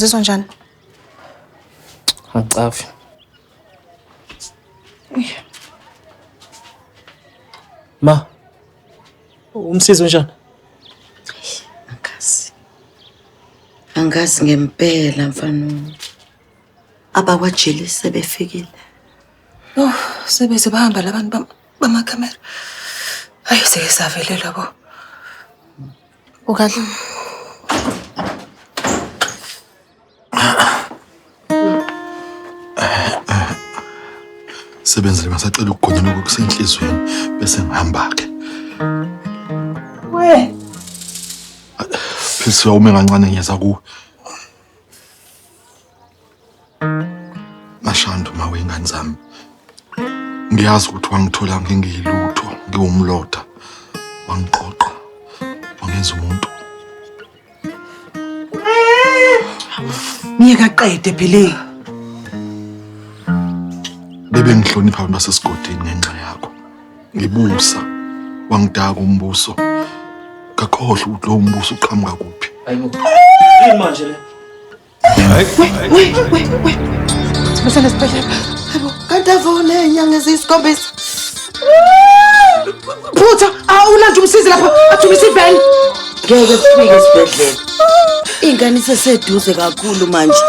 Uzizwa njani? Angicafi. Ma, umsizi unjani? Angazi. Angazi ngempela mfana. Abakwajeli sebefikile. Oh, sebeze bahamba labantu bamakhamera. Hayi seke savelelwa bo. Ukahle. Sebenzile ngisacela ukugonya lokhu kusenhlizweni bese ngihamba-ke. We. Philisiwe ume kancane ngiyeza kuwe. Mashando ma wey'ngane zami. Ngiyazi ukuthi wangithola ngingiyilutho, ngiwumlotha. Wangiqoqa, wangenza umuntu. Ngiyeke aqede phela. Bebengihlonipha abantu basesigodini ngenxa yakho. Ngibusa, wangidaka umbuso. Ngakhohlwa ukuthi lowo mbuso uqhamuka kuphi. Hayibo. Yini manje le? We, we, we. Sibesele esibhedlela. Hayibo, kanti avone inyanga eziyisikhombisa. Phutha, awulanda umsizi lapha, athumisa iveni. Ngeke sifike esibhedlela. Ingane iseseduze kakhulu manje.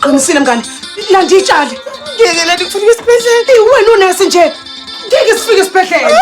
Qinisile mngane. Landa itshali. Ngeke lento kufika esibhedlela. Wena unesi nje. Ngeke sifike esibhedlela.